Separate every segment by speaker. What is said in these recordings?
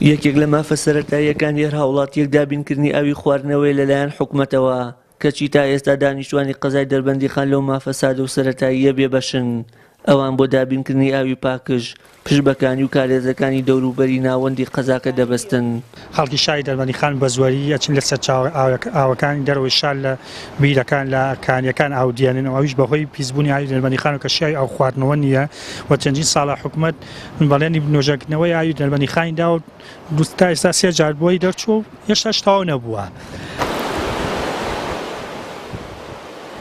Speaker 1: یەکێک لە مافە سەرەتاییەکانی هەر هاوڵاتییەک دابینکردنی ئاوی خواردنەوەیە لەلایەن حکومەتەوە، کەچی تا ئێستا دانیشتوانی قەزای دەربەندیخان لەو مافە سادە و سەرەتاییە بێبەشن. ئەوان بۆ دابینکردنی ئاوی پاکژ، پشت بە کانی و کارێزەکانی دەوروبەری ناوەندی قەزاکە دەبەستن.
Speaker 2: خەڵکی شاری دەربەندیخان بە زۆری ئەچن لە سەرچاوە ئاوەکانی دەرەوەی شار لە بیرەکان لە کانیەکان ئاو دێنن و ئەویش بەهۆی پیسبوونی ئاوی دەربەندیخان کە شیاوی ئاو خواردنەوە نییە و چەندین ساڵە حکومەت بەڵێنی نۆژەنکردنەوەی ئاوی دەربەندیخانی داوە تا ئێستا سێ جار بۆی دەرچووە و هێشتاش تەواو نەبووە.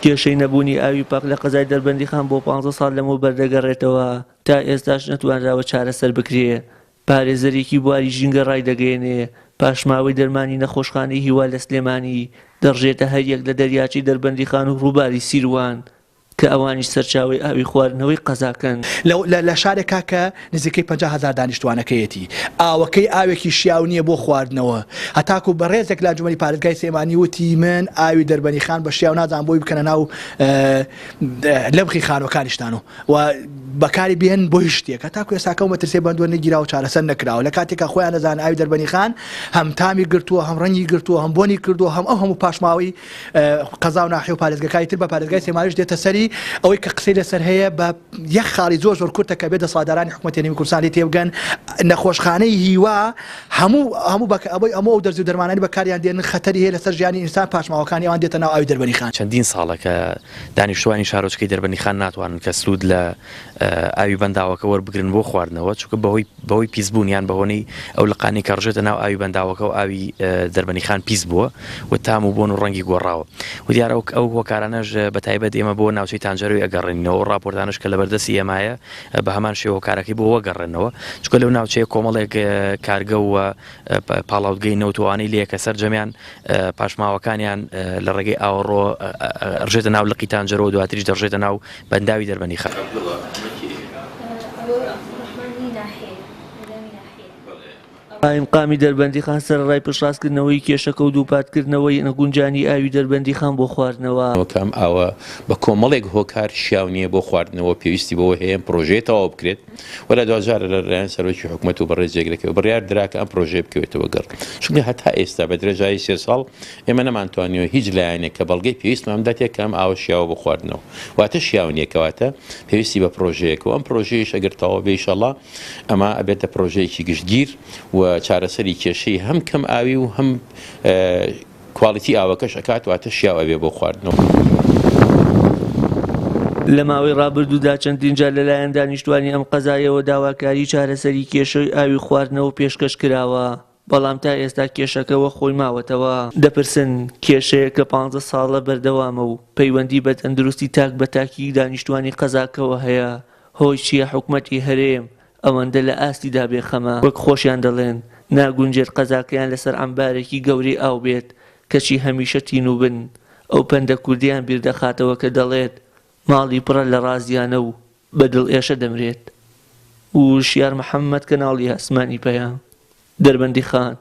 Speaker 1: کێشەی نەبوونی ئاوی پاک لە قەزای دەربەندیخان بۆ پانزە ساڵ لەمەوبەر دەگەڕێتەوە، تا ئێستاش نەتوانراوە چارەسەر بکرێ. پارێزەرێکی بواری ژینگە ڕایدەگەیەنێ، پاشماوەی دەرمانی نەخۆشخانەی هیوا لە سلێمانی دەڕژێتە هەریەک لە دەریاچەی دەربەندیخان و ڕووباری سیروان. کە ئەوانیش سەرچاوەی ئاوی خواردنەوەی قەزاکەن.
Speaker 3: لە لە شارێکا کە نزیکەی 50 هەزار دانیشتوانەکەیەتی ئاوەکەی ئاوێکی شیاو نییە بۆ خواردنەوە هەتاکو بەڕێزێک لە ئەنجومەنی پارێزگای سلێمانی وتی من ئاوی دەربەنیخان بە شیاو نازانم بۆی بکەنە ناو لەبخی خانوەکانیشتان و و بەکاری بێن بۆ هیچ شتێک هەتاکو ئێستاکە ئەو مەترسیە بەند وەرنەگیراوە چارەسەر نەکراوە لە کاتێکا خۆیان دەزانن ئاوی دەربەنیخان هەم تامی گرتووە هەم ڕەنگی گرتووە هەم بۆنی کردووە هەم ئەو هەموو پاشماوەی قەزا و ناحیە و پارێزگەکانی تر بە پارێزگای سلێمانیش دێتە سەری، ئەوەی کە قسەی لەسەر هەیە بە یەک خاڵی زۆر زۆر کورتە کە بێ دەسەڵاتدارانی حکومەتی هەرێمی کوردستان لێی تێبگەن، نەخۆشخانەی هیوا هەموو هەموو بەک ئەوەی هەموو ئەو دەرزی و دەرمانانەی بەکاریان دێنن خەتەری هەیە لەسەر ژیانی ئینسان پاشماوەکانی ئەوان دێتە ناو ئاوی دەربەنیخان.
Speaker 4: چەندین ساڵە کە دانیشتوانی شارۆچکەی دەربەندیخان ناتوانن کە سوود لە ئاوی بەنداوەکە وەربگرن بۆ خواردنەوە، چونکە بەهۆی بەهۆی پیسبوون یان بەهۆنەی ئەو لقانەی کە ڕژێتە ناو ئاوی بەنداوەکە و ئاوی دەربەنیخان پیس بووە و تام و بۆن و ڕەنگی گۆڕاوە و دیارە ئەو ئەو هۆکارانەش بە تایبەت ئێمە بۆ ناوچەی تانجەرۆی ئەگەڕێنینەوە ئەو ڕاپۆرتانەش کە لەبەردەستی ئێمایە بە هەمان شێوە هۆکارەکەی بۆ وەگەڕێنەوە چونکە لەو ناوچەیە کۆمەڵێک کارگە و پاڵاوتگەی نەوت و ئەوانەی لێیە کە سەرجەمیان پاشماوەکانیان لە ڕێگەی ئاوەڕۆ ڕژێتە ناو لقی تانجەرۆ دواتریش دەڕژێتە ناو بەنداوی دەربەندیخان.
Speaker 1: قایمقامی دەربەندیخان سەرەڕای پشتڕاستکردنەوەی کێشەکە و دووپاتکردنەوەی نەگونجانی ئاوی دەربەندیخان بۆ خواردنەوە،
Speaker 5: کە ئەم ئاوە بە کۆمەڵێک هۆکار شیاو نییە بۆ خواردنەوە، پێویستی بەوە هەیە ئەم پرۆژەیە تەواو بکرێت و لە دواجار لە لایەن سەرۆکی حکومەت و بەڕێز جێگرەکەی بڕیار درا کە ئەم پرۆژەیە بکەوێتەوە گەڕ، چونکە هەتا ئێستا بە درێژایی سێ ساڵ ئێمە نەمانتوانیوە هیچ لایەنێک کە بەڵگەی پێویستمان بداتێ کە ئەم ئاوە شیاوە بۆ خواردنەوە واتە شیاو نییە کەواتە پێویستی بە پرۆژەیەکە و ئەم پرۆژەیەش ئەگەر تەواو بێ ئیشەڵا ئەمە ئەبێتە پرۆژەیەکی گشتگیر و چارەسەری کێشەی هەم کەم ئاوی و هەم کواڵیتی ئاوەکەش ئەکات واتە شیاو ئەبێ بۆ خواردنەوە.
Speaker 1: لە ماوەی ڕابردوودا چەندین جار لەلایەن دانیشتوانی ئەم قەزایەوە داواکاری چارەسەری کێشەی ئاوی خواردنەوە پێشکەش کراوە، بەڵام تا ئێستا کێشەکە وەک خۆی ماوەتەوە. دەپرسن، کێشەیەک کە پانزە ساڵە بەردەوامە و پەیوەندی بە تەندروستی تاک بە تاکی دانیشتوانی قەزاکەوە هەیە، هۆی چییە حکومەتی هەرێم ئەوەندە لە ئاستیدا بێ خەمە؟ وەک خۆشیان دەڵێن، ناگونجێت قەزاکەیان لەسەر عەمبارێکی گەورەی ئاو بێت، کەچی هەمیشە تینوو بن. ئەو پەندە کوردییان بیردەخاتەوە کە دەڵێت، ماڵی پڕە لە ڕازیانە و بە دڵ ئێشە دەمرێت. وشیار محەمەد کەناڵی ئاسمانی پەیام، دەربەندیخان.